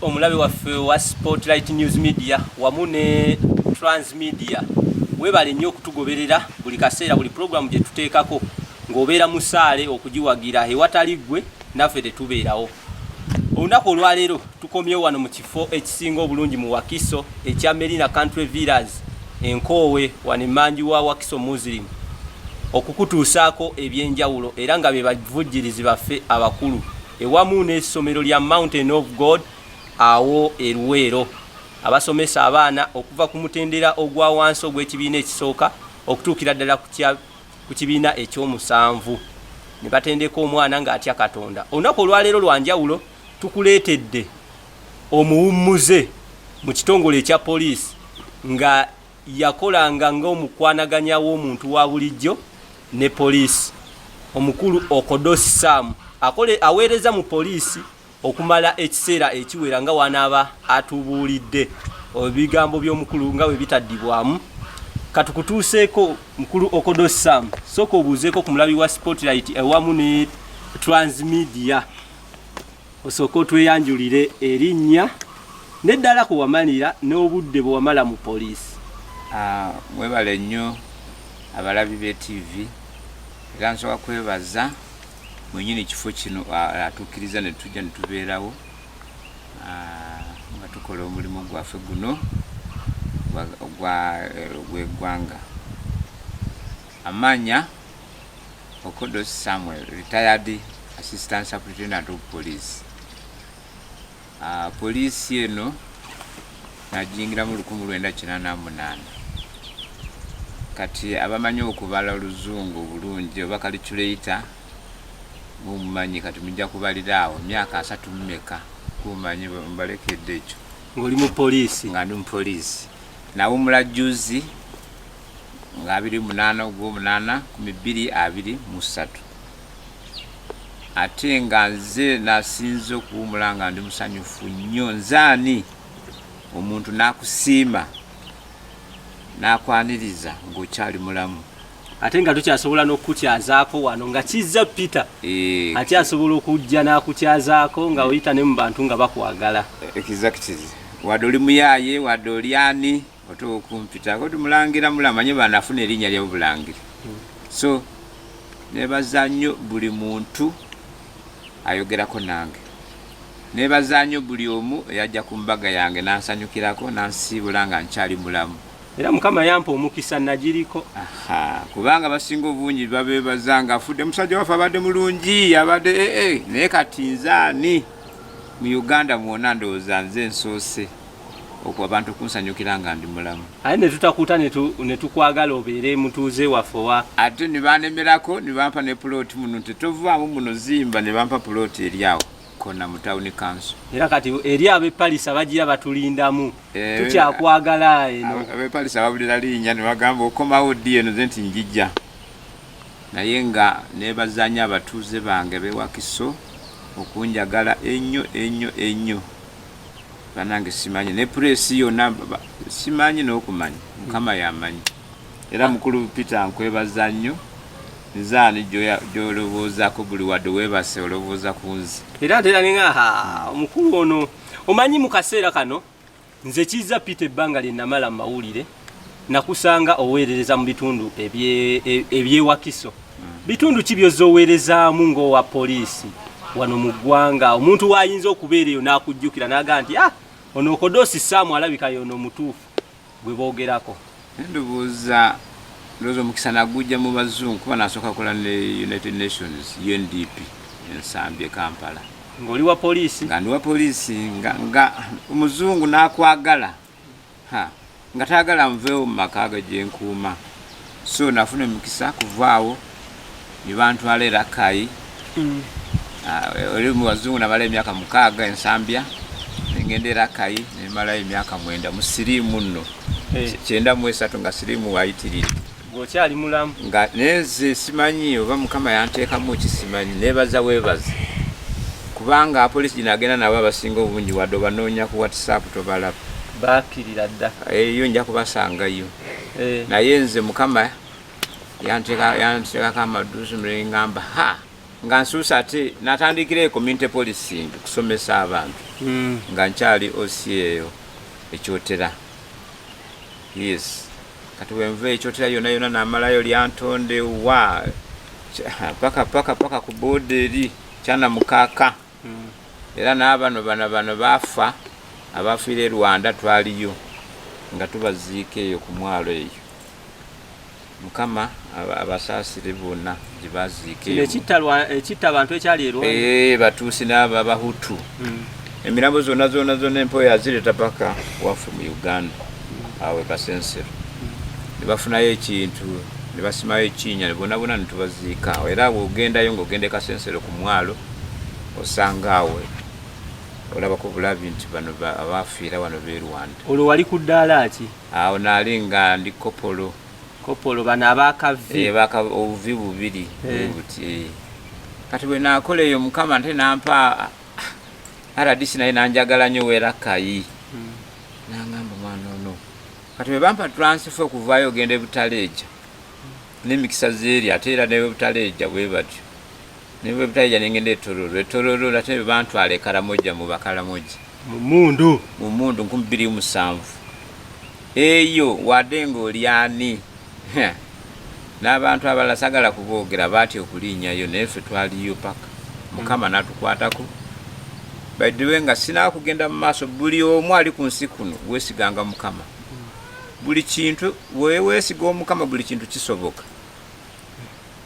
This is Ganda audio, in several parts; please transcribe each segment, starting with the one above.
Omulabe waffe wa Spotlight News Media wamu ne Transmedia, webale nnyo okutugoberera buli kaseera, buli pulogulaamu gye tuteekako ng'obeera musaale okugiwagira. Ewatali ggwe naffe tetubeerawo. Olunaku olwaleero tukomyewo wano mu kifo ekisinga obulungi mu Wakiso ekya Merina Country Villas Enkoowe, wano emmanju wa Wakiso Muslim, okukutuusaako ebyenjawulo, era nga be bavujjirizi baffe abakulu ewamu n'essomero lya Mountain of God awo e Luweero, abasomesa abaana okuva ku mutendera ogwa wansi ogw'ekibiina ekisooka okutuukira ddala ku kibiina ekyomusanvu, ne batendeka omwana ng'atya Katonda. Olunaku olwaleero lwa njawulo, tukuleetedde omuwummuze mu kitongole ekya poliisi nga yakolanga ng'omukwanaganya w'omuntu wa bulijjo ne poliisi, omukulu Okodosi Sam. Akole aweereza mu poliisi okumala ekiseera ekiwera nga wanaaba atubuulidde ebigambo by'omukulu nga bwe bitaddibwamu. Katukutuuseeko, mukulu Okodosi Sam. Sooka obuuzeeko ku mulabi wa Spotlight ewamu ne Transmedia, osooke otweyanjulire erinnya n'eddala kwe wamalira n'obudde bwe wamala mu poliisi. Mwebale nnyo abalabi be TV, era nsooka kwebaza mwenyini kifo kino atukkiriza ne tujja ne tubeerawo nga tukola omulimu gwaffe guno ogw'eggwanga. Amanya Okodos Samuel, retired Assistant Superintendent of Police. Poliisi eno nagiyingira mu 1988. Kati abamanyi okubala oluzungu obulungi oba calculator mumumanyi, kati mujja kubalira awo myaka 30 mumeka kumanyi mbalekedde ekyo. Ng'oli mu poliisi? Nga ndi mu poliisi. Nawumula juzi nga 28 ogwomunaana 2023, ate nga nze nasinze okuwumula nga ndi musanyufu nnyo. Nzaani omuntu n'akusiima n'akwaniriza ng'okyali mulamu? Ate nga tukyasobola n'okukukyazaako wano nga Kizza Peter akyasobola okujja n'akukyazaako nga oyita ne mu bantu nga bakwagala. Exactly, wadde oli muyaaye, wadde oli ani, ote okumpitako tumulangira mulamanye banafuna erinnya lyabulangira. So nebaza nnyo buli muntu ayogerako nange, nebaza nnyo buli omu eyajja ku mbaga yange nansanyukirako nansiibula nga nkyali mulamu. Era Mukama yampa omukisa, nagiriko. Kubanga basinga obungi babebaza nga afudde, musajja waffe abadde mulungi, abadde naye kati nze ani mu Uganda mwona? Ndowooza nze nsoose okwo abantu okunsanyukira nga ndi mulamu. Aye ne tutakuta ne tukwagala obeere mutuuze waffe owa Ate ne banemerako ne bampa ne puloti muno nti tovaamu muno, zimba, ne bampa puloti eri awo kona mu town council. Era kati eri ab'e Palisa bagira batulindamu. Tukyakwagala eno. Ab'e Palisa babulira linnya ne bagamba, "Okomawo ddi eno?" Ze nti njijja. Naye nga nebaza nnyo abatuuze bange bewakiso okunjagala ennyo ennyo ennyo. Banange, simanyi ne press yonna, simanyi n'okumanya, Mukama yamanyi. Era mukulu Peter, nkwebaza nnyo. Nze ani gy'olowoozaako buli wadde weebase olowooza ku nze? Era ntera ninga omukulu ono. Omanyi mu kaseera kano nze Kizza Peter, ebbanga lye namala mu mawulire, nakusanga oweerereza mu bitundu ebyewakiso. Bitundu ki byozza oweerezaamu ng'owa poliisi wano mu ggwanga, omuntu waayinza okubeera eyo n'akujjukira n'agamba nti, "Ah, ono Okodosi Saamu alabika yono omutuufu gwe boogerako"? Ndowooza omukisa nagujja mu bazungu, kuba nasooka kola ne United Nations, UNDP, Ensambye, Kampala. Ng'oli wa poliisi? Nga ndi wa poliisi, nga omuzungu n'akwagala, ha, nga tayagala nveewo mu maka ge gyenkuuma. So nafuna emikisa kuvaawo ne bantwala e Rakai. Ah, oli mu bazungu namala emyaka 6 Ensambya, nengenda e Rakai nemalayo emyaka 9 mu siriimu nno. 93 nga siriimu wayitirire. Ng'okyali mulamu. Nga nenze simanyi oba Mukama yanteekamu ki, simanyi. Nebaza webaza, kubanga apoliisi gino agenda nabo abasinga obungi wadde obanoonya ku WhatsApp tobalaba. Bakkirira dda. Eyo nja kubasangayo. Naye nze Mukama yanteekako amaduusu nengamba ha nga nsuusa, ate natandikira e community policing, kusomesa abantu. Nga nkyali OC eyo ekyotera. Yes, kati wenva ekyotera yona yona namalayo Lyantonde wa paka paka paka ku border eri kyana mukaka. Era n'abano bano bano bafa, abafiira e Rwanda, twaliyo nga tubaziika eyo ku mwalo eyo. Mukama abasaasire bonna gye baziika. Kino ekitta abantu ekyali e Rwanda? Eh, Batuusi n'abo Abahutu. Emirambo zonna zonna zonna empewo yazireta paka waffe mu Uganda, awo e Kasensero ne bafunayo ekintu ne basimayo ekinnya ne bonna bonna ne tubaziika awo. Era bw'ogendayo ng'ogenda e Kasensero ku mwalo, osanga awo olabako bulabi nti bano abafiira wano b'e Rwanda. Olwo wali ku ddaala ki? Awo naali nga ndi kopolo. Kopolo, bano abakavi? Eh, baka obuvi bubiri. Buti Kati bwe naakola eyo, Mukama nte nampa RDC, naye nanjagala nnyo werakayi. Nangamba, "Mwana ono." Kati bwe bampa transfer okuvaayo ogenda ebutaleeja n'emikisa zeeri, ate era nebutaleeja bwe batyo, nebutaleeja nengenda etororo etororo ate bwe bantwala ekaramoja, mu Bakaramoja. Mu mundu? Mu mundu, 2007 eyo. Wadde ng'olyani n'abantu abalala sagala kuboogera, baatya okulinnyayo, naye ffe twaliyo paka Mukama n'atukwatako. By the way, nga sinaba kugenda mu maaso, buli omu ali ku nsi kuno, weesiganga Mukama buli kintu. Weweesiga Omukama, buli kintu kisoboka.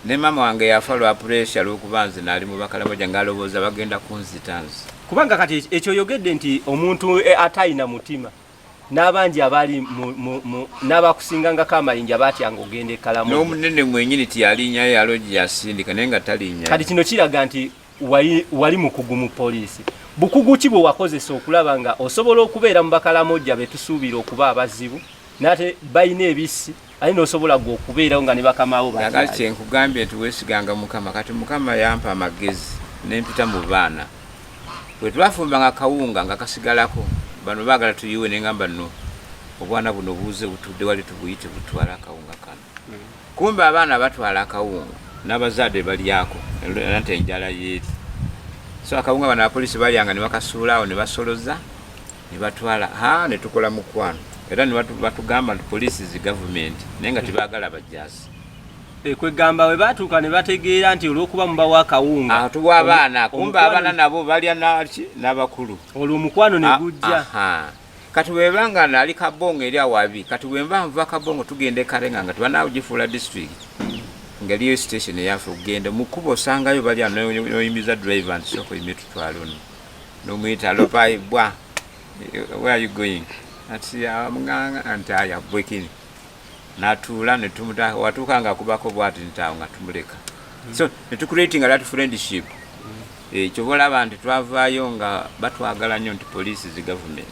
Ne maama wange yafa lwa pressure, lwokuba nze naali mu Bakalamoja, ng'alowooza bagenda kunzita nze. Kubanga kati ekyo oyogedde nti omuntu atayina mutima n'abangi abaali n'abakusingangako amayinja batyanga ogenda ekalamu. N'omunene mwenyini tiyalinyayo, yalogi yasindika, naye nga talinyayo. Kati kino kiraga nti wali mukugu mu poliisi. Bukugu ki bwe wakozesa okulaba nga osobola okubeera mu Bakalamojja betusuubira okuba abazibu, nate balina ebissi, ate n'osobola gwe okubeerawo nga ne bakamaawo kakati batyayo? Kyenkugambye nti weesiganga Mukama. Kati Mukama yampa amagezi nempita mu baana. Bwe twafumbanga kawunga nga kasigalako, bano baagala tuyiwe, nengamba, "No, obwana buno buuze butudde wali, tubuyite butwale akawunga kano." Kumbe abaana batwala akawunga n'abazaadde balyako, era nti enjala yeeri. So akawunga bano abapoliisi balyanga ne bakasuula awo, ne basoloza ne batwala. Ha, ne tukola mukwano, era ne batugamba nti poliisi zi gavumenti, naye nga tebaagala bajaasi. Kwegamba bwe batuuka ne bategeera nti olw'okuba mubawa akawunga, Ah, tuwa abaana, kumbe abaana nabo balya naki n'abakulu. Olwo omukwano ne Ah, gujja. Aha. Kati bwebanga nali Kabongo eri awabi, kati bwemba nva Kabongo tugenda ekarenga nga tebanagifuula district, nga eriyo station eyaffe, okugenda mukuba osangayo balya, noyimiza driver nti, "Sooka oyimye, tutwale ono." Nomuyita, "Alopai bwa, where are you going?" Ati amuganga nti, "Aya bwekini." Natuula netumuta, watuuka nga akubako bwati nti awo nga tumuleka. So netucreatinga that friendship. Kyoba olaba nti twavaayo nga batwagala nnyo nti poliisi zi government.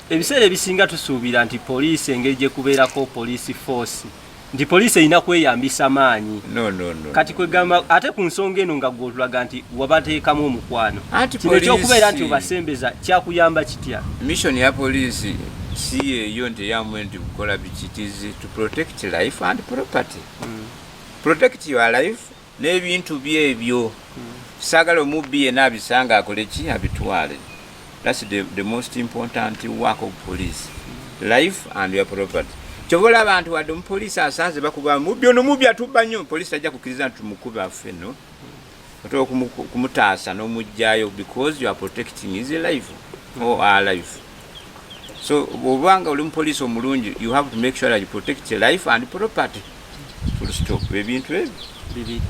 Ebiseera ebisinga tusuubira nti poliisi, engeri gye kubeerako police force, nti poliisi erina kweyambisa maanyi. No, no, no. Kati kwegamba ate ku nsonga eno nga gwe otulaga nti wabateekamu omukwano, Anti kino ekyokubeera nti poliisi- obasembeza kyakuyamba kitya? Mission ya poliisi si yeeyo nti eyamwe nti kukola biki. It is to protect life and property, protect your life n'ebintu byebyo. Saagala omubbi yenna abisanga akole ki, abitwale. That's the most important work of police, life and your property. Kyova olaba nti wadde omupoliisi asanze bakuba mubbi ono, mubbi atubba nnyo, poliisi tajja kukkiriza nti tumukube affe. No, otera kumutaasa n'omugjayo because you are protecting his life or our life. So bw'obanga oli mupoliisi omulungi, you have to make sure that you protect your life and property, full stop. Ebintu ebyo bibiri.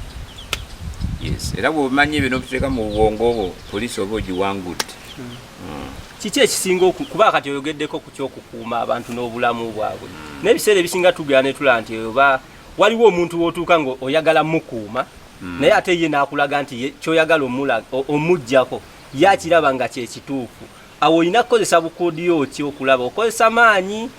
Yes, era bw'omanyi ebyo n'obiteeka mu bwongo bwo, poliisi oba ogiwangudde. Kiki ekisinga kuba kati oyogeddeko ku kyokukuuma abantu n'obulamu bwabwe, n'ebiseera ebisinga tugera ne tulaba nti oba waliwo omuntu w'otuuka nga oyagala mukuuma, naye ate ye n'akulaga nti ye kyoyagala omuggyako ye akiraba nga kyekituufu. Awo olina kukozesa bukodyo ki okulaba okozesa maanyi?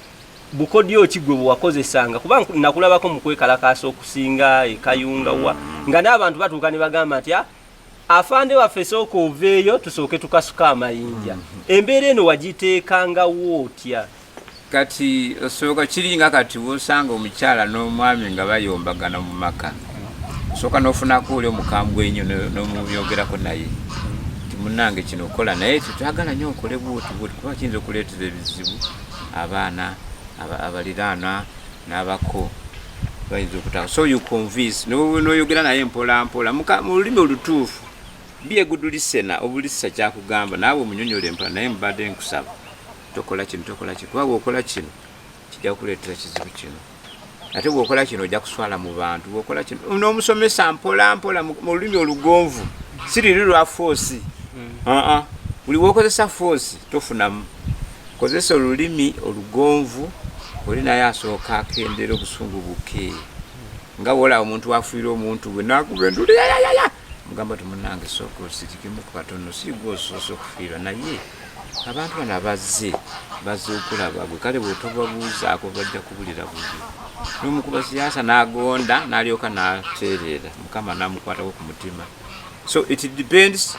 Bukodyo ki gwe bwewakozesanga? Kuba nakulabako mu kwekalakaasa okusinga ekayunga wa, nga n'abantu batuuka ne bagamba nti, "Ah, afande waffe, sooka oveeyo tusooke tukasuka amayinja." Embeera eno wagiteekangawo otya? Kati osooka kiringa kati wosanga omukyala n'omwami nga bayombagana mu maka, osooka n'ofunako oli omukambwe ennyo n'omubyogerako naye ti. Munange kino okola, naye tetwagala nnyo okole bwoti bwoti, kuba kiyinza okuleetera ebizibu abaana abaliraanwa n'abako bayinza okutaka. So you convince, noyogera naye mpola mpola mu lulimi olutuufu. Be a good listener, obulisa kyakugamba naawe omunyonyola empola. Naye mbadde nkusaba tokola kino, tokola kino, kuba bwokola kino kijja kukuleetera kizibu kino, ate bwokola kino ojja kuswala mu bantu, bwokola kino. N'omusomesa mpola mpola mu lulimi olugonvu, si liri lwa force. Aa, buli wokozesa force tofunamu. Kozesa olulimi olugonvu, oli naye asooka akendera obusungu buke. Nga wolaba omuntu afiira omuntu gwe nakuba endulu yayayaya, mugamba ti, "Munange, sooka osirikimuku katono, si gwe osoose okufiirwa, naye abantu bano abazze bazze okulaba gwe, kale bwetobabuuzaako bajja kubulira bubi." Nomukuba siyaasa n'agonda n'alyoka n'atereera, Mukama n'amukwatako ku mutima. So it depends.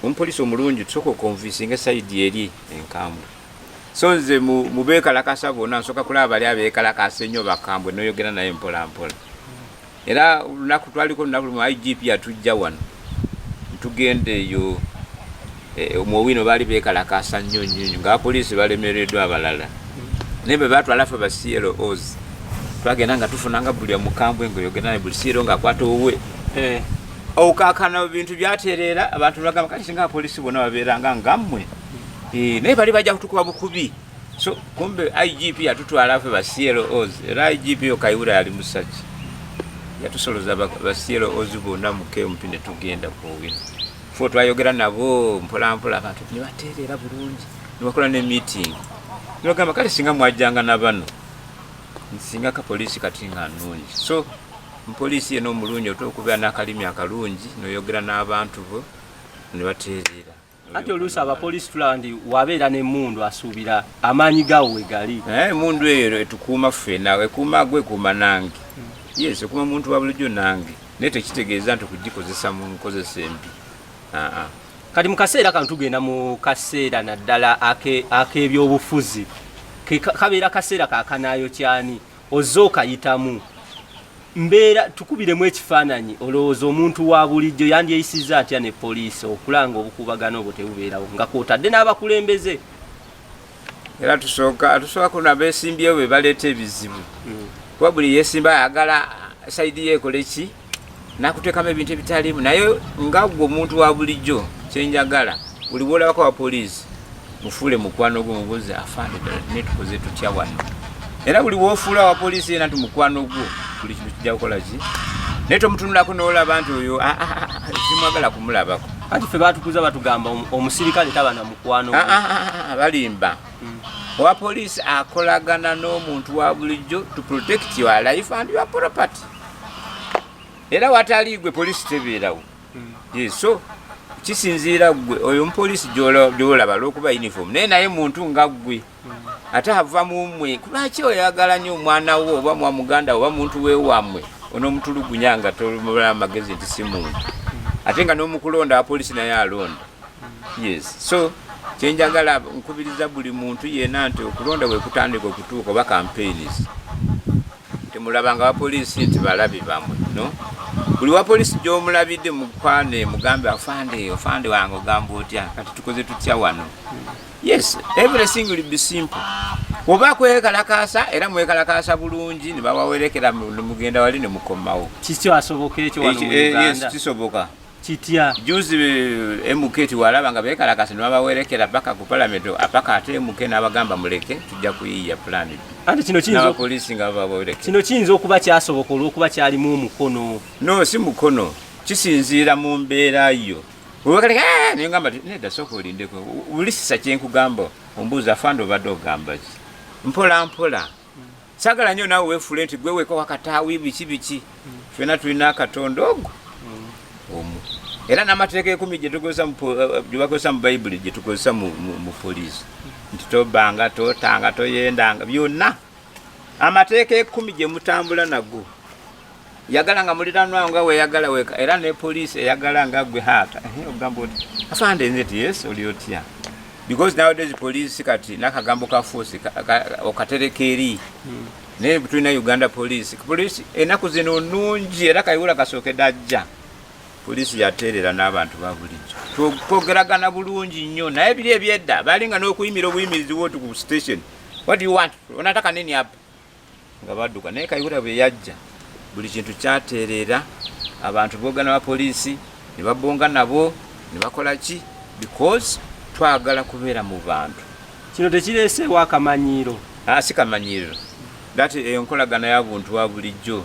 Omupoliisi omulungi tusooka okonvinsinga side eri enkambwe. So nze mu beekalakasa bonna nsooka kulaba bali abeekalakasa ennyo bakambwe, noyogera naye mpola mpola. Era olunaku twaliko olunaku lumu IGP yatujja wano, tugenda eyo omwowino, baali beekalakasa nnyo nnyo nnyo nga abapoliisi balemereddwa abalala, naye bwe batwala ffe ba CLOs twagenda nga tufunanga buli omukambwe ngaoyogera naye, buli CLO ng'akwata owuwe. Okakana bintu byatereera, abantu bagamba, "Kati singa abapoliisi bonna babeeranga nga mmwe." Naye bali bajja kutukuba bukubi. So kumbe IGP yatutwala ffe ba CLOs, era IGP Kayihura yali musajja, yatusoloza ba CLOs bonna mu KMP ne tugenda ku Owino. Fo twayogera nabo mpolampola, abantu ne batereera bulungi, ne bakola ne meeting, ne bagamba, "Kale singa mwajjanga na bano, singa ka poliisi kati nga nnungi." So mupoliisi yena omulungi otera okubeera n'akalimi akalungi, noyogera n'abantu bo ne batereera. Anti oluusi abapoliisi tulaba nti wabeera n'emmundu asuubira amaanyi gawo we gali. Naye emundu eyo etukuuma ffena, ekuuma gwe, ekuuma nange. Yes, ekuuma muntu wa bulijjo nange, naye tekitegeeza nti okugikozesa mu nkozesa embi. Aa. Kati mu kaseera kano tugenda mu kaseera naddala ak'ebyobufuzi. Kabeera kaseera kakanaayo kyani ozze okayitamu mbeera, tukubiremu ekifaananyi. Olowooza omuntu wa bulijjo yandyeyisizza atya ne poliisi okulanga obukuubagano obwo tebubeerawo, nga kwotadde n'abakulembeze? Era tusooka kuno abeesimbyewo be baleeta ebizibu, kuba buli yeesimba ayagala side ye ekole ki, nakuteekamu ebintu ebitaliimu. Naye nga gwe omuntu wa bulijjo, kyenjagala buli bwolabako wa poliisi mufuule mukwano gwo, mubuuze, "Afande, ddala naye tukoze tutya wano?" Era buli wofuula wa poliisi yena nti mukwano gwo, buli kintu kijja kukola ki, naye tomutunulako n'olaba nti oyo, ah, ah, ah, simwagala kumulabako. Anti ffe batukuza batugamba omusirikale taba na mukwano gwe. Balimba. Owa poliisi akolagana n'omuntu wa bulijjo to protect your life and your property, era watali gwe poliisi tebeerawo. Yes, so kisinziira gwe oyo omupoliisi gyolaba lwokuba uniform, naye muntu nga gwe, ate ava mu mmwe. Lwaki oyagala nnyo omwana wo oba mwa muganda oba muntu wewammwe onoomutulugunya nga tomubala amagezi nti si muntu, ate nga n'omukulonda abapoliisi naye alonda? Yes, so kyenjagala nkubiriza buli muntu yenna nti okulonda bwe kutandika okutuuka oba campaigns, temulabanga abapoliisi nti balabi bamwe. No, buli wa poliisi gy'omulabidde mukwane, mugambe, "Afande, afande wange, ogamba otya? Kati tukoze tutya wano?" Yes, everything will be simple. Oba kwekalakasa, era mwekalakasa bulungi ne babawerekera, mugenda wali ne mukomawo. Kikyasoboka ekyo wano mu Yes, Uganda? Kisoboka. Kitya? Juzi MK tiwalaba nga bekalakasa ne babawerekera paka ku parliament, paka ate MK n'abagamba, "Muleke, tujja kuyiiya plan B." Anti kino kiyinza N'abapoliisi nga babawerekera. Kino kiyinza okuba kyasoboka olw'okuba kyalimu omukono. No, si mukono, kisinziira mu mbeera yo. Wekaleka nengamba ti nedda, sooka olindeko, bulisisa kyenkugamba, ombuuza, "Afande, obadde ogamba ki?" Mpola mpola. Saagala nnyo naawe weefuule nti gwe weka wakataawi biki biki. Ffenna tulina akatonda ogwo omu, era n'amateeka 10 gye bakozesa mu Bayibuli gye tukozesa mu poliisi, nti tobanga, totanga, toyendanga, byonna amateeka 10 gye mutambula nago. Yagala nga muliranwa nga weyagala weka, era ne poliisi eyagala nga gwe hata ogamba oti, "Afande," nze ti, "Yes, oli otya?" Because nowadays poliisi kati n'akagambo ka force okatereka eri, naye tulina Uganda Police. Poliisi ennaku zino nungi, era Kayihura kasookedde ajja. Poliisi yateerera n'abantu ba bulijjo, twogeragana bulungi nnyo. Naye biri ebyedda balinga n'okuyimira obuyimirizi woti ku station, "What do you want? Onataka nini hapa?" nga badduka. Naye Kayihura bwe yajja, buli kintu kyateerera. Abantu boogana ba poliisi ne babonga nabo ne bakola ki, because twagala kubeera mu bantu. Kino tekireeseewo akamanyiiro? Ah, si kamanyiiro. That enkolagana ya buntu wa bulijjo,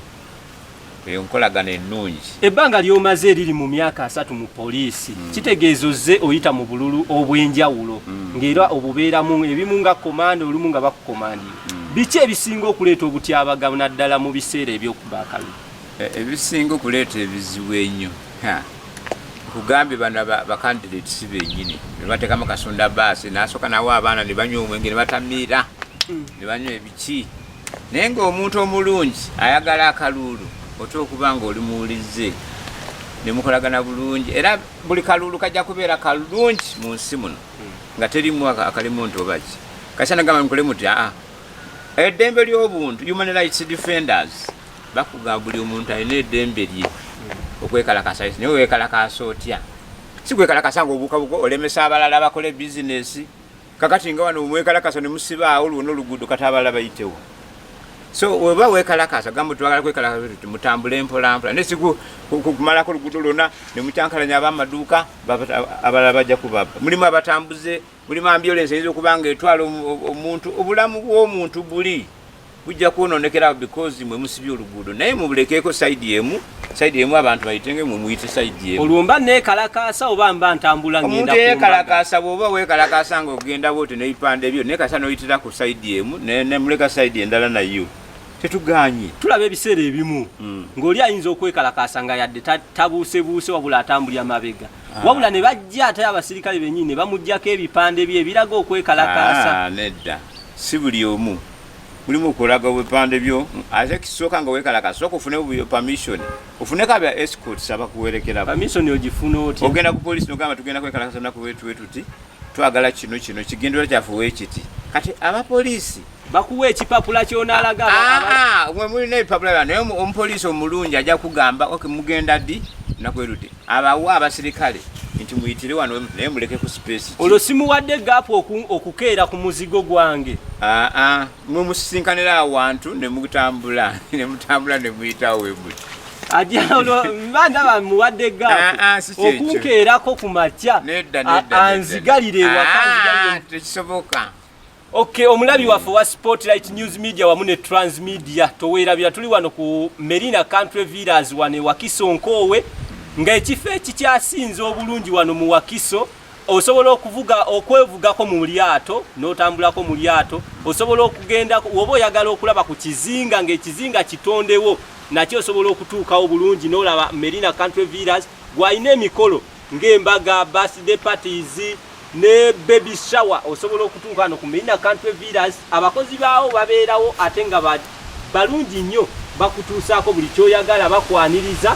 enkolagana ennungi. Ebbanga ly'omaze eriri mu myaka 30 mu poliisi, kitegeeza ozze oyita mu bululu obw'enjawulo, ng'era obubeeramu ebimu nga komanda, olumu nga bakukomandira. Biki ebisinga okuleeta obutyabaga naddala mu biseera ebyokuba akalulu? Ebisinga okuleeta ebizibu ennyo, kugambye bano ba candidates bennyini ne bateekamu kasunda baasi, n'asooka nawa abaana ne banywa omwenge ne batamiira ne banywa ebiki. Naye ng'omuntu omulungi ayagala akaluulu, otya okuba nga oli muwulize ne mukolagana bulungi, era buli kaluulu kajja kubeera kalungi mu nsi muno nga terimu akalimu nti oba ki. Kasana gamba mukole muti aa eddembe ly'obuntu, human rights defenders bakugamba buli omuntu alina eddembe lye okwekalakasa. Naye weekalakasa otya? Si kwekalakasa nga obuukabuka olemesa abalala bakole bizinesi. Kakati nga wano mwekalakasa ne musibaawo lwona oluguudo, kati abalala bayitewo. So weba wekalakasa, gamba twagala kwekalakasa tuti, mutambule mpolampola, naye si kumalako oluguudo lwonna ne mukyankalanya ab'amaduuka, abalala bajja kubabba. Mulimu abatambuze, mulimu ambulance eyinza okuba nga etwala omuntu. Obulamu bw'omuntu buli bujja kwononekerawo because mwe musibye oluguudo. Naye mubulekeeko side emu, side emu abantu bayitenge, mwe muyite side emu. Olwo mba neekalakaasa oba mba ntambula omuntu ngenda ku mbaga? Yeekalakaasa bw'oba weekalakaasa ng'ogenda bwoti n'ebipande byo, naye kasa n'oyitira ku side emu nemuleka side endala, nayo tetuganye. Tulaba ebiseera ebimu ng'oli ayinza okwekalakaasa nga yadde tabuusebuuse, wabula atambulira mabega, wabula ne bajja ate abasirikale bennyini ne bamuggyako ebipande bye ebiraga okwekalakaasa. Ah, nedda, si buli omu. Mulimu okulaga obupande byo, ate kisooka nga weekalakaasa, sooka ofune permission, ofuneko aba escorts abakuwerekerako. Permission ogifuna otya? Ogenda ku polisi nogamba, "Tugenda kwekalakasa olunaku wetu wetuti, twagala kino kino, kigendera kyaffe weekiti." Kati abapoliisi bakuwa ekipapula kyonalaga? Ah, ah, mwe mulina ebipapula bya, naye omupoliisi omulungi ajja kugamba, "Ok, mugenda ddi?" "Lunaku weruti." Abawa abasirikale nti, "Muyitire wano, naye muleke ku space ki." Olwo simuwadde gap okukeera ku muzigo gwange? Ah, ah, mwe musisinkanira awantu ne mutambula, ne mutambula ne muyitawo wemuli. Ajja olwo mba ndaba muwadde Ah, gap ah, si kyekyo. okunkeerako ku makya. Nedda, nedda, nedda. Anzigalire ewaka, Ah, anzigalire. Tekisoboka. Ok, omulabi waffe wa Spotlight News Media wamu ne Transmedia, toweerabira tuli wano ku Merina Country Villas wano e Wakiso Nkoowe, ng'ekifo ekikyasinze obulungi wano mu Wakiso. Osobola okuvuga, okwevugako mu lyato n'otambulako mu lyato. Osobola okugenda woba oyagala okulaba ku kizinga, ng'ekizinga kitondewo, nakyo osobola okutuukawo bulungi n'olaba Merina Country Villas. Gwalina emikolo ng'embaga, birthday parties ne baby shower, osobola okutuuka wano ku Merina Country Villas. Abakozi baawo babeerawo ate nga balungi nnyo, bakutuusaako buli kyoyagala, bakwaniriza,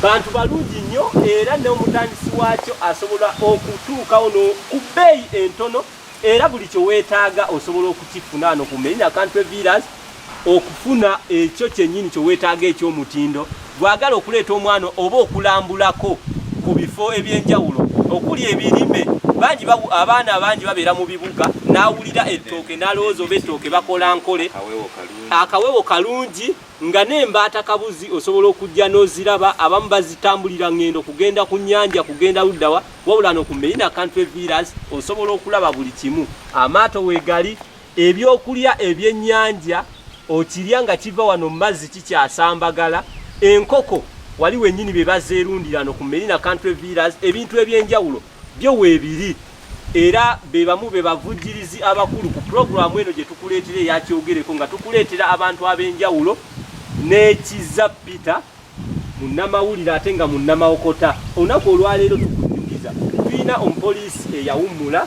bantu balungi nnyo, era n'omutandisi waakyo asobola okutuukawo ku bbeeyi entono, era buli kyeweetaaga osobola okukifuna wano ku Merina Country Villas, okufuna ekyo kyennyini kyeweetaaga eky'omutindo. Gwagala okuleeta omwana oba okulambulako ku bifo ebyenjawulo okuli ebirime, bangi abaana bangi babeera mu bibuga, n'awulira ettooke n'alowooza oba ettooke bakola nkole. Kawewo kalungi. Akawewo kalungi nga n'embaata kabuzi osobola okujja n'oziraba. Abamu bazitambulira ngendo kugenda ku nnyanja, kugenda luddawa, wabula no ku Merina Country Villas osobola okulaba buli kimu. Amaato weegali, ebyokulya ebyennyanja okirya nga kiva wano mu mazzi kikyasambagala, enkoko wali wennyini be bazeerundira no ku Merina Country Villas. Ebintu ebyenjawulo byo weebiri, era be bamu be bavujjirizi abakulu ku pulogulaamu eno gye tukuleetera eyakyogereko, nga tukuleetera abantu ab'enjawulo n'ekiza Peter, munnamawulire ate nga munnamawokota. Olunaku olwaleero tukujjukiza tulina omupoliisi eyawummula,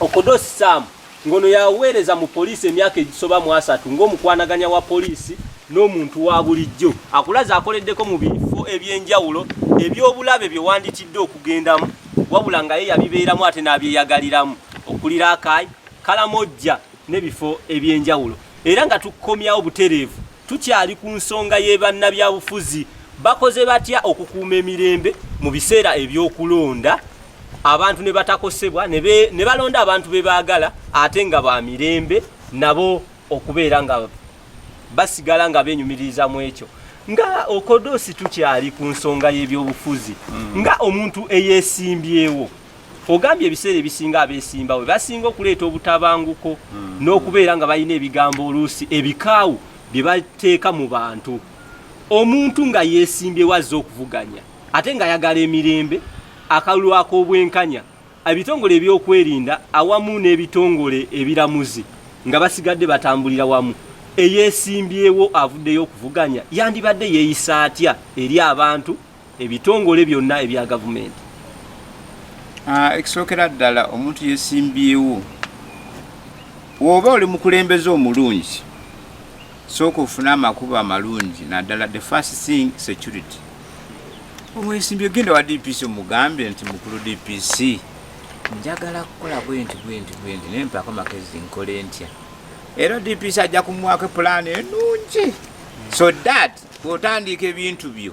Okodosi Sam, ng'ono yaweereza mu poliisi emyaka egisoba mu 30 ng'omukwanaganya wa poliisi n'omuntu wa bulijjo. Akulaze akoleddeko mu bifo ebyenjawulo eby'obulabe bye wanditidde okugendamu, wabula nga ye yabibeeramu ate n'abyeyagaliramu, okuli Rakai, Kalamojja n'ebifo ebyenjawulo. Era nga tukomyawo butereevu, tukyali ku nsonga y'ebannabyabufuzi. Bakoze batya okukuuma emirembe mu biseera eby'okulonda, abantu ne batakosebwa, ne balonda abantu be baagala ate nga ba mirembe, nabo okubeera nga basigala nga benyumiririza mu ekyo? Nga Okodosi, tukyali ku nsonga y'ebyobufuzi, nga omuntu eyeesimbyewo, ogambye ebiseera ebisinga abeesimbawo basinga okuleeta obutabanguko n'okubeera nga balina ebigambo oluusi ebikaawu bye bateeka mu bantu. Omuntu nga yeesimbyewo, azze okuvuganya ate ng'ayagala emirembe, akalulu ak'obwenkanya, ebitongole ebyokwerinda awamu n'ebitongole ebiramuzi nga basigadde batambulira wamu, eyeesimbyewo avuddeyo okuvuganya yandibadde yeeyisa atya eri abantu, ebitongole byonna ebya gavumenti? Ekisookera ddala, omuntu yesimbyewo, bw'oba oli mukulembeze omulungi, sooka ofune amakubo amalungi, naddala the first thing, security. Omwesimbye, genda wa DPC, omugambe nti, "Mukulu DPC, njagala kukola bwenti bwenti bwenti, naye mpaako magezi, nkole ntya?" Era DPC ajja kumuwako pulaani enungi so that bw'otandika ebintu byo,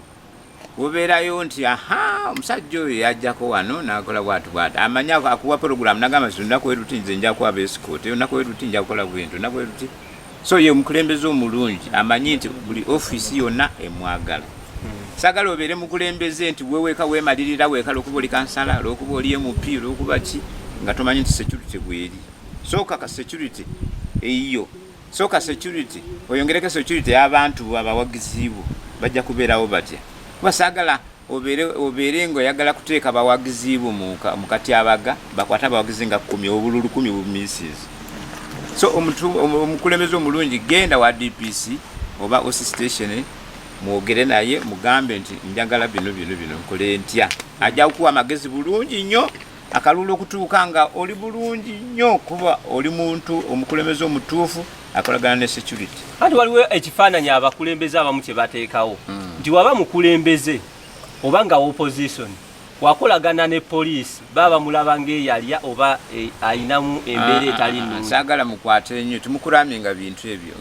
obeerayo nti, "Aha, omusajja oyo yajjako wano nakola bwati bwati." Amanyi akuwa program, nagamba nti, "Olunaku weruti nze nja kuwa escort, olunaku weruti nja kukola bwenti, olunaku weruti." So ye omukulembeze omulungi amanyi nti buli ofiisi yonna emwagala. Sagala obeere mukulembeze nti weweeka, weemalirira weeka olwokuba oli kansala, olwokuba oli MP, olwokuba ki, nga tomanyi nti security bweri. Sooka ka security eyiyo, sooka security, oyongereko security y'abantu abawagizi bo, bajja kubeerawo batya? Kuba saagala obeere nga oyagala kuteeka bawagizi bo mu katyabaga, bakwate abawagizi nga 10, obululu 10 bumisis. So omukulembeze omulungi, genda wa DPC oba OC station, mwogere naye, mugambe nti, "Njagala bino bino bino, nkole ntya?" Ajja kukuwa amagezi bulungi nnyo, akalulu okutuuka nga oli bulungi nnyo, kuba oli muntu omukulembeze omutuufu akolagana ne security. Anti waliwo ekifaananyi abakulembeze abamu kye bateekawo nti waba mukulembeze oba nga opposition, wakolagana ne poliisi, baba bamulaba ng'eyalya oba ayinamu embeera etali nnungi. Saagala mukwate nnyo, temukuraminga bintu ebyo.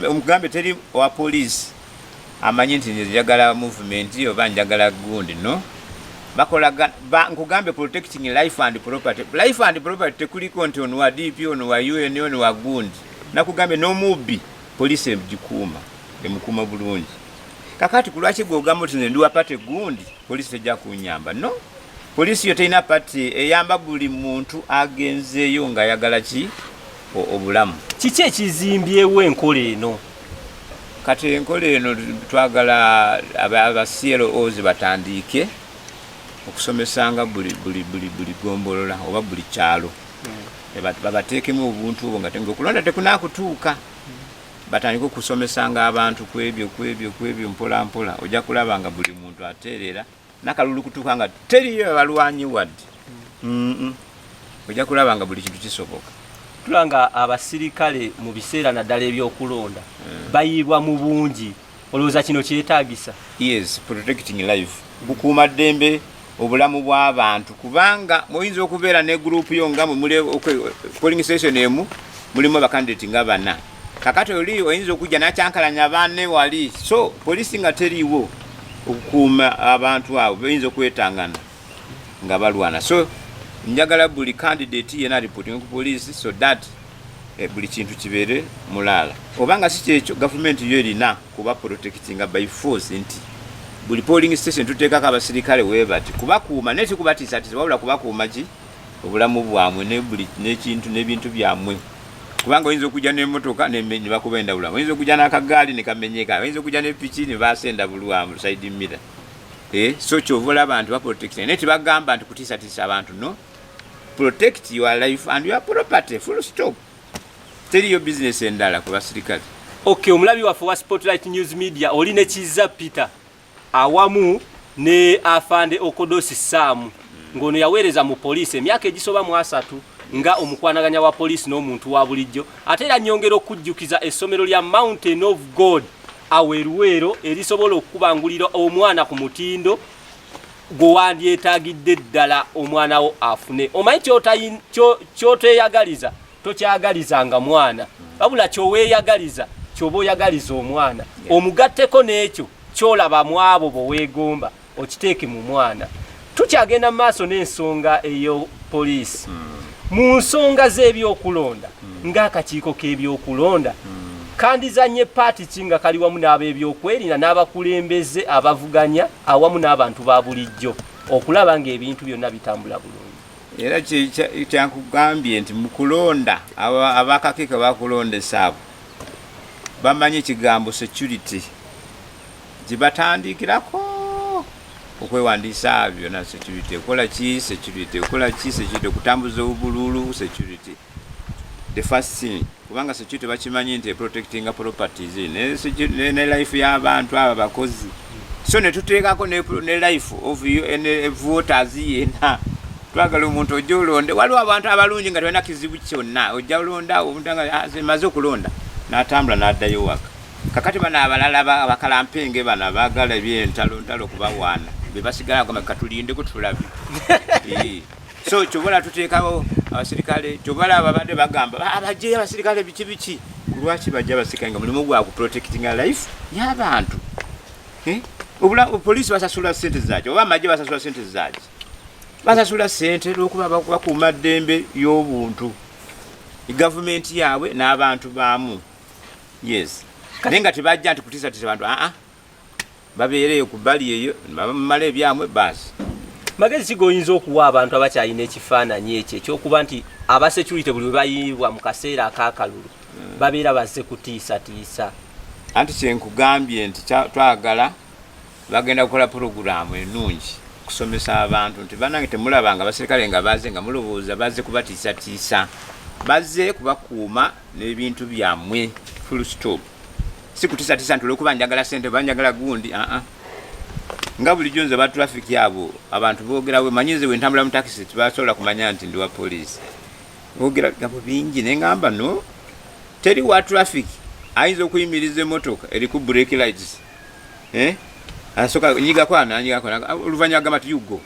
Omugambe teri wa poliisi amanyi nti nze njagala movement oba njagala gundi. No, bakolaga nkugambe, protecting life and property, life and property tekuliko nti ono wa DP, ono wa UN, ono wa gundi. Nakugambye, n'omubbi poliisi egikuuma, emukuuma bulungi. Kakati kulwaki gwogamba nti nze ndi wa party gundi, poliisi tejja kunyamba? No, poliisi yo terina party, eyamba buli muntu agenzeeyo ng'ayagala ki? Obulamu. Kiki ekizimbyewo enkola eno? Kati enkola eno, twagala aba CLOs batandiike okusomesanga buli gombolola oba buli kyalo, babateekemu obuntu obwo nga okulonda tekunakutuuka, batandike okusomesanga abantu kwebyo kwebyo kwebyo mpola mpola. Ojja kulaba nga buli muntu ateerera nakalulu kutuuka nga teriyo abalwanyi wadde. Ojja kulaba nga buli kintu kisoboka. Tulaba nga abasirikale mu biseera naddala ebyokulonda bayiibwa mu bungi. Olowooza kino kyetaagisa? Yes, protecting life, kukuuma ddembe, obulamu bw'abantu, kubanga muyinza okubeera ne group yo nga mwe muli polling station emu, mulimu abakandidate nga bana. Kakati oli oyinza okujja nakyankalanya banne wali, so poliisi nga teriiwo okukuuma abantu abo, bayinza okwetangana nga balwana. So njagala buli candidate yena reporting ku poliisi so that buli kintu kibeere mulaala. Oba nga si kyekyo, gavumenti yo erina kuba protectinga by force, nti buli polling station tuteekako abasirikale webati kubakuuma, naye tikubatiisatiisa, wabula kubakuuma ki? Obulamu bwamwe ne buli n'ekintu n'ebintu byammwe, kubanga oyinza okujja n'emotoka ne bakuba endabulwamu, oyinza okujja n'akagaali ne kamenyeka, oyinza okujja n'epiki ne baasa endabulwamu, side mirror. So kyova olaba nti baprotecting, naye tebagamba nti kutiisatiisa abantu. No, protect your life and your property, full stop. Teriyo bizinesi endala ku basirikale. Ok, omulabi waffe wa Spotlight News Media, oli ne Kiza Peter awamu ne afande Okodosi Saamu, ng'ono yaweereza mu poliisi emyaka egisoba mu 30 nga omukwanaganya wa poliisi n'omuntu wa bulijjo. Ate era nyongera okujjukiza essomero lya Mountain of God awo eruweero, erisobola okukubangulira omwana ku mutindo gwe wandyetaagidde ddala omwana wo afune. Omanyi ky'oteeyagaliza tokyagalizanga mwana, wabula kyoweeyagaliza kyoba oyagaliza omwana, omugatteko n'ekyo. Kyolaba mu abo boweegomba okiteeke mu mwana. Tukyagenda mu maaso n'ensonga eyo poliisi. Mu nsonga z'ebyokulonda, ng'akakiiko k'ebyokulonda kandizanye paati ki nga kali wamu n'ab'ebyokwerinda n'abakulembeze abavuganya awamu n'abantu ba bulijjo okulaba ng'ebintu byonna bitambula bulungi? Era kyankugambye nti mu kulonda, abakakiiko bakulondesa abo bamanyi ekigambo security gyebatandikirako okwewandiisa byonna. Security ekola ki? Security ekola ki? Security okutambuza obululu, security the first thing, kubanga security bakimanyi nti protectinga properties ne life y'abantu abo abakozi. So netuteekako ne life of voters yenna. Twagala omuntu ojja olonde. Waliwo abantu abalungi nga tolina kizibu kyonna, ojja olonda omuntu nga maze okulonda n'atambula n'addayo waka. Kakati bano abalala abakalampenge bano abaagala ebyentalo ntalo okubawaana be basigala gamba katulindeko tulabe. So kyobola tuteekawo abasirikale, kyobola babadde bagamba abajjeyo abasirikale biki biki. Lwaki bajja abasirikale nga mulimu gwa kuprotectinga life y'abantu? Poliisi basasula sente zaki oba amagye basasula sente zaki? Basasula sente lwokuba bakuuma ddembe y'obuntu, gavumenti yaabwe n'abantu baamu. Yes, naye nga tebajja nti kutiisatiisa bantu. Aa, babeereeyo ku bbali eyo bamala ebyamwe baasi. Magezi ki goyinza okuwa abantu abakyalina ekifaananyi ekyo ekyokuba nti abasecurity buli we bayiibwa mu kaseera ak'akalulu babeera bazze kutiisatiisa? Anti kyenkugambye nti twagala bagenda kukola puroguraamu ennungi kusomesa abantu nti banange, temulabanga abaserikale nga baze nga mulowooza bazze kubatiisatiisa. Bazze kubakuuma n'ebintu byammwe, full stop. Si kutiisatiisa nti olwokuba njagala sente oba njagala gundi. Aa, nga bulijjo nze ba traffic abo abantu boogerawe manyi. Nze bwe ntambula mu takisi tebasobola kumanya nti ndi wa poliisi. Boogera bigambo bingi naye ngamba no, teri wa traffic ayinza okuyimiriza emotoka eriku brake lights, eh? Asooka nyigako ananyigako, oluvannyuma agamba ti you go.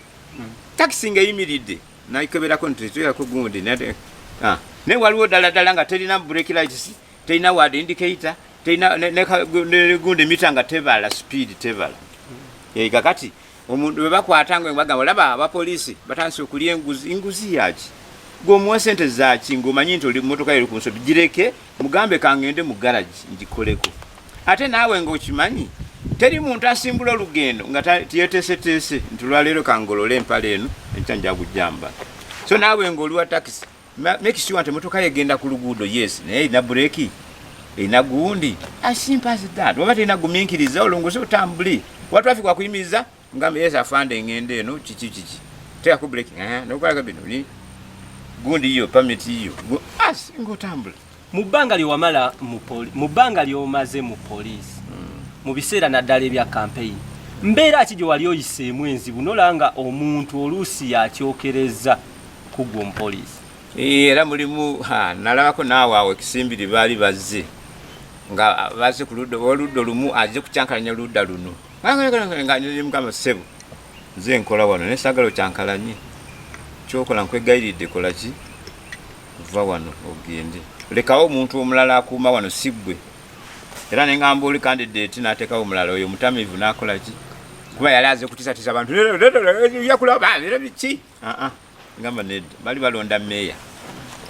Takisi ng'eyimiridde nakeberako nti tetuerako gundi, naye waliwo ddala ddala nga terina brake lights, terina ward indicator, terina ne gundi mita nga tebala speed, tebala. Kakati omuntu bwe bakwata nga bagamba olaba abapoliisi batandise okulya enguzi. Enguzi yaki? Gweomuwa sente zaki ng'omanyi nti oli motoka eri ku nsobi? Gireke, mugambe kangende mu garagi ngikoleko. Ate naawe ng'okimanyi teri muntu asimbula olugendo nga tiyeteeseteese nti olwaleero kangolole empale eno, enkya nja kujjamba. So naawe ng'oli wa takisi, make sure nti emotoka yegenda ku luguudo, yes, naye erina bureki, erina gundi, as simple as that. Oba terina, gumiikiriza olongose otambule. Wa traffic wakuyimiriza, ngamba yes afande, ngende eno kiki kiki, teekako breki nokukolako bino ni gundi yo permit yo as ng'otambula. Mu bbanga ly'omaze mu poliisi, mu biseera naddala ebya campaign, mbeera ki gye wali oyiseemu enzibu nolaba nga omuntu oluusi yakyokereza ku gwe omupoliisi? Era mulimu nalabako naawe awo ekisimbiri baali bazze nga bazze ku ludda oludda olumu azze kukyankalanya oludda luno nga mugamba, ssebo, nze nkola wano naye saagala okyankalanye. Kyokola nkwegayiridde, kola ki, va wano ogende, lekawo omuntu omulala akuuma wano, si ggwe. Era neŋŋamba oli candidate n'ateekawo omulala oyo mutamiivu n'akola ki, kuba yali aze kutiisatiisa abantu yakulaba era biki. Aa, ngamba nedda, bali balonda meeya,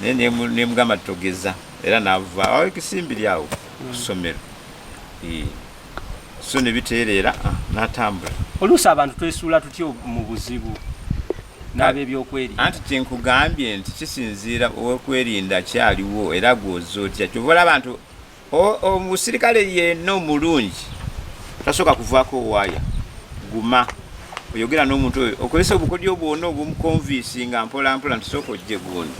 naye nemugamba togeza, era nava awo ekisimbiri awo ku ssomero. So ne bitereera, n'atambula. Oluusi abantu twesuula tutyo mu buzibu n'ab'ebyokwerinda? Anti kyenkugambye nti kisinziira okwerinda kyaliwo era gwoza otya. Kyova olaba nti omusirikale yenna omulungi tasooka kuvaako waaya. Guma oyogera n'omuntu oyo, okozesa obukodyo bwonna obumuconvincinga mpola mpola nti sooka ojje gundi.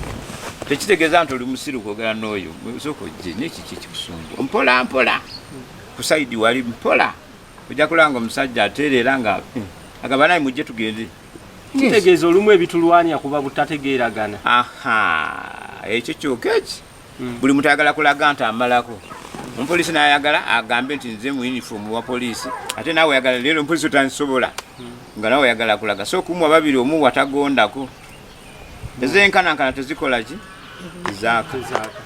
Tekitegeeza nti oli musiru kwogera n'oyo. Sooka ojje nekiki kikusumbu, mpola mpola ku side wali mpola, ojja kulaba nga omusajja atereera nga agamba naye mujje tugende. Kitegeeza olumu ebitulwanya kuba butategeeragana. Aha, ekyo kyokka eki buli muntu ayagala kulaga nti amalako. Omupoliisi nayagala agambe nti nze mu uniform wa poliisi, ate naawe oyagala leero omupoliisi otansobola, nga nawe oyagala kulaga. So okumwa babiri, omuwa tagondako, ezenkanankana tezikola ki, zaaka. Zaaka.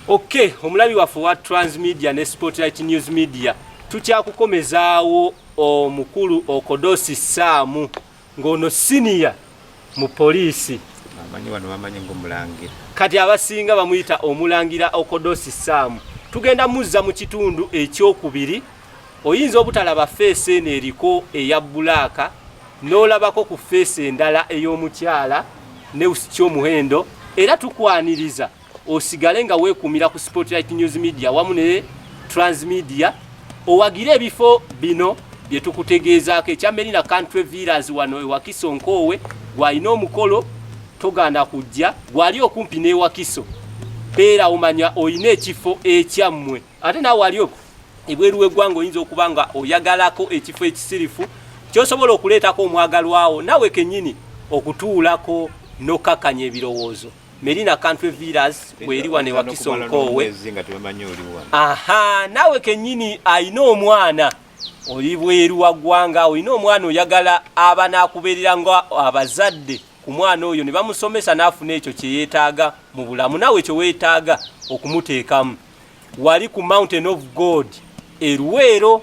Ok, omulabi waffe wa Transmedia ne Spotlight News Media. Tukyakukomezaawo omukulu Okodosi Saamu, ng'ono siniya mu poliisi. Amanyi wano bamanyi ng'omulangira. Kati abasinga bamuyita omulangira Okodosi Saamu. Tugenda muzza mu kitundu ekyokubiri. Oyinza obutalaba face eno eriko eya black, n'olabako ku face endala ey'omukyala Neusi Kyomuhendo. Era tukwaniriza osigale nga weekuumira ku Spotlight News Media wamu ne Transmedia, owagire ebifo bino bye tukutegeezaako, ekya Merina Country Villas wano ewakiso Nkoowe. Gwalina omukolo togaana kujja, gwali okumpi n'ewakiso, beera omanya olina ekifo ekyammwe. Ate naawe ali ebweru w'eggwanga oyinza okuba nga oyagalako ekifo ekisirifu kyosobola okuleetako omwagalwawo, naawe kennyini okutuulako n'okkakkanya ebirowoozo. Merina Country Villas weri wano ewakiso Nkoowe. Aha, naawe kennyini alina omwana oli bweru wa ggwanga, olina omwana oyagala aba n'akubeerera nga abazadde ku mwana oyo ne bamusomesa n'afuna ekyo kye yeetaaga mu bulamu, naawe kye weetaaga okumuteekamu, wali ku Mountain of God eruweero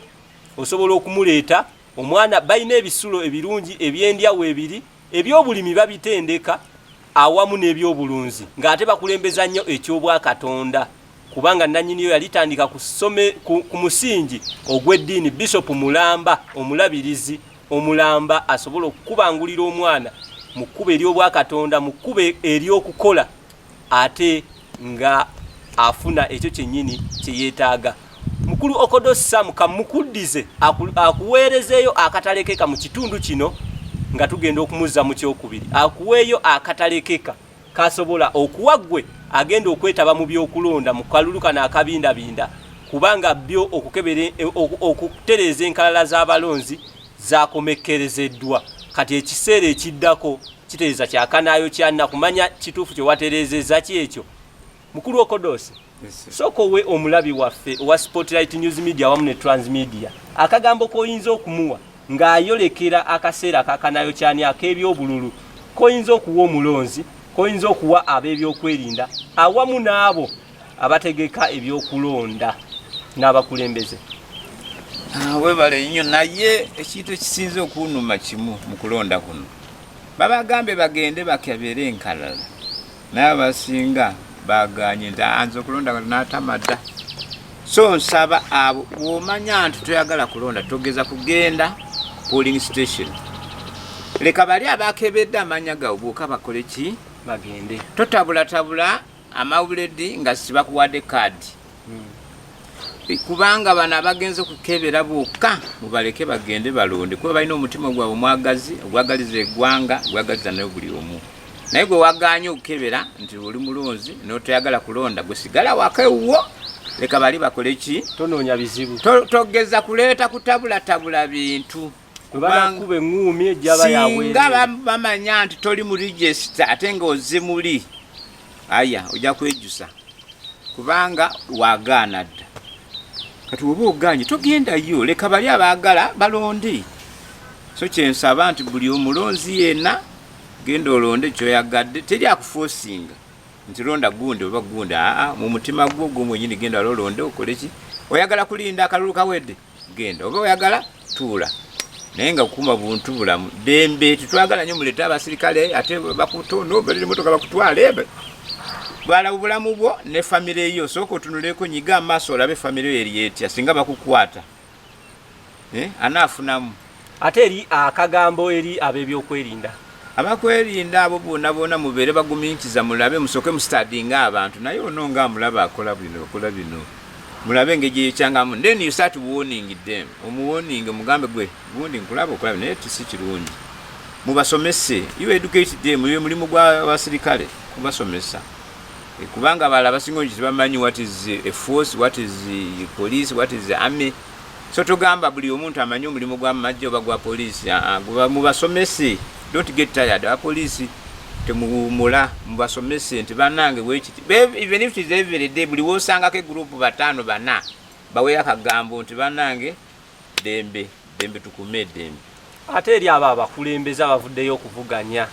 osobola okumuleeta omwana. Balina ebisulo ebirungi ebyendyawo ebiri, ebyobulimi babitendeka awamu n'ebyobulunzi, ng'ate bakulembeza nnyo ekyobwakatonda, kubanga nannyiniyo yalitandika ku musingi ogw'eddiini. Bishop mulamba, omulabirizi omulamba asobola okukubangulira omwana mu kkubo ery'obwakatonda, mu kkubo ery'okukola, ate nga afuna ekyo kyennyini kye yeetaaga. Mukulu Okodos Sam, kamukuddize akuweerezeeyo akatalekeka mu kitundu kino nga tugenda okumuzza mu kyokubiri, akuweeyo akatalekeka kasobola okuwa ggwe agenda okwetaba mu byokulonda mu kalulu kano akabindabinda, kubanga byo okukebera okutereeza enkalala z'abalonzi zakomekkerezeddwa. Kati ekiseera ekiddako kitereeza kyakanaayo kyanna kumanya kituufu kye watereezezza ki ekyo. Mukulu Okodosi, sooka owe omulabi waffe owa Spotlight News Media wamu ne Transmedia akagambo k'oyinza okumuwa ng'ayolekera akaseera akakanayo kyani ak'ebyobululu, k'oyinza okuwa omulonzi, k'oyinza okuwa ab'ebyokwerinda awamu n'abo abategeka ebyokulonda n'abakulembeze. Webale nnyo, naye ekintu ekisinze okunuma kimu mu kulonda kuno, babagambe bagende bakebere enkalala, naye abasinga baganye nti anze okulonda n'atamadda. So nsaba abo bw'omanya nti toyagala kulonda, togeza kugenda polling station. Leka bali abakebedde amanya gaabwe bwoka bakole ki? Bagende. Totabulatabula amawuledi nga sibakuwadde kaadi, kubanga bano abagenze okukebera bokka mubaleke bagende balonde, kuba balina omutima gwabwe omwagazi, ogwagaliza eggwanga, ogwagaliza naye buli omu. Naye gwe waganye okukebera nti oli mulonzi notoyagala kulonda, gwe sigala waka ewuwo, leka bali bakole ki? Tonoonya bizibu. Togeza kuleeta kutabulatabula bintu. Banakuba eŋŋuumi ejjaba. Singa bamanya nti toli mu register ate ng'ozze muli, aya ojja kwejjusa kubanga wagaana dda. Kati oba oganye, togendayo, leka bali abaagala balonde. So kyensaba nti buli omulonzi yenna genda olonde kyoyagadde, teri akuforcinga nti londa gundi oba gundi. Aa, mu mutima gwo gwo mwenyini genda olonde, okole ki. Oyagala kulinda akalulu kawedde, genda, oba oyagala tuula, naye nga kuuma buntu bulamu, ddembe. Tetwagala nnyo mulete abasirikale ate bakutono balire motoka bakutwale. Bwala obulamu bwo ne famire yo, sooka otunuleko, nyiga amaaso olabe famire yo eri etya singa bakukwata. Eh, anaafunamu. Ate eri akagambo eri ab'ebyokwerinda? Abakwerinda abo bonna bonna mubeere bagumiikiza, mulabe, musooke mustudyinga abantu. Naye ono nga amulaba akola bino, akola bino, mulabe engeri gyeyekyangamu, then you start warning them. Omuwarning, omugambe, gwe gundi nkulaba okola bino, naye si kirungi. Mubasomese, you educate them. Ye mulimu gw'abasirikale kubasomesa. Kubanga abalala abasinga ongi tebamanyi what is a force, what is police, what is the army. So togamba buli omuntu amanyi omulimu gwa magye oba gwa poliisi. Mubasomese, don't get tired. Abapoliisi temuwumula, mubasomese nti banange wekiti, even if it is every day, buli wosangako egroup bataano bana, baweyo akagambo nti banange dembe dembe, tukume eddembe. Ate eri abo abakulembeze abavuddeyo okuvuganya?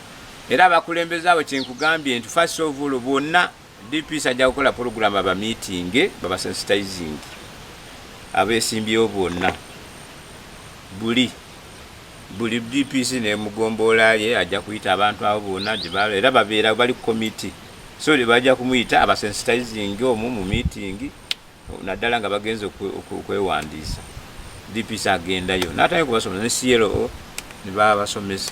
Era abakulembeze abo kyenkugambye nti first of all bonna DPC ajja kukola program, aba meeting, babasensitizing. Abeesimbyewo bonna, buli buli DPC ne mugombolola ye ajja kuyita abantu abo bonna gye era babeera bali ku komiti, so bajja kumuyita abasensitizing omwo mu meeting, naddala nga bagenze okwewandiisa. DPC agendayo n'atandika kubasomesa ne CLO ne babasomesa.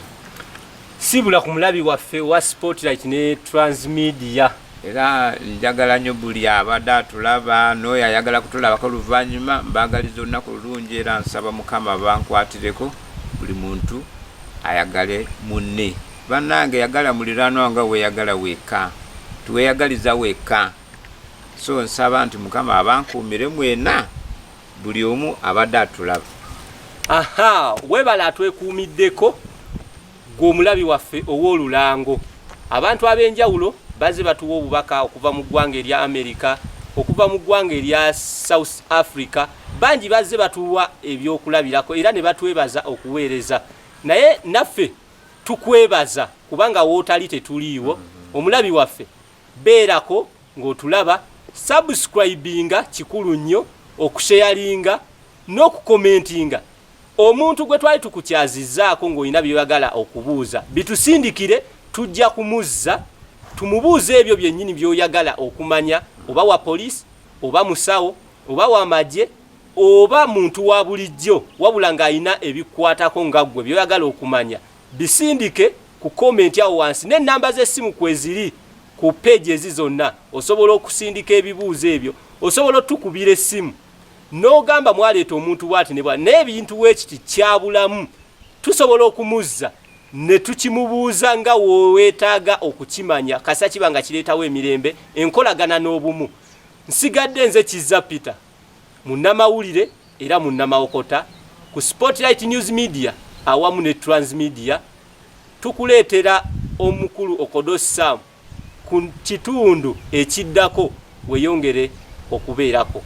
Sibula ku mulabi waffe wa Spotlight ne Transmedia. Era njagala nnyo buli abadde atulaba n'oyo ayagala kutulabako oluvannyuma, mbaagaliza olunaku lulungi, era nsaba Mukama bankwatireko, buli muntu ayagale munne. Bannange, yagala muliraanwa nga weeyagala wekka, tiweeyagaliza wekka. So nsaba nti Mukama abankuumire mwena, buli omu abadde atulaba. Aha, webale atwekuumiddeko gwe omulabi waffe ow'olulango. Abantu ab'enjawulo bazze batuwa obubaka okuva mu ggwanga erya America, okuva mu ggwanga erya South Africa. Bangi bazze batuwa ebyokulabirako era ne batwebaza okuweereza, naye naffe tukwebaza kubanga wootali tetuliiwo. Omulabi waffe, beerako ng'otulaba, subscribinga kikulu nnyo, okusharinga n'okukomentinga. Omuntu gwe twali tukukyazizzaako ng'olina by'oyagala okubuuza, bitusindikire, tujja kumuzza tumubuuze ebyo byennyini by'oyagala okumanya, oba wa poliisi, oba musawo, oba wa magye, oba muntu wa bulijjo, wabula ng'alina ebikwatako nga ggwe by'oyagala okumanya, bisindike ku comment awo wansi, n'ennamba z'essimu kweziri ku pages zonna. Osobola okusindika ebibuuzo ebyo, osobola otukubira essimu n'ogamba mwaleeta omuntu bwati ne bwati, naye ebintu weekiti kyabulamu, tusobola okumuzza ne tukimubuuza nga weweetaaga okukimanya, kasa kiba nga kireetawo emirembe, enkolagana n'obumu. Nsigadde nze Kizza Peter, munnamawulire era munnamawokota ku Spotlight News Media awamu ne Transmedia. Tukuleetera omukulu Okodo Sam ku kitundu ekiddako, weeyongere okubeerako.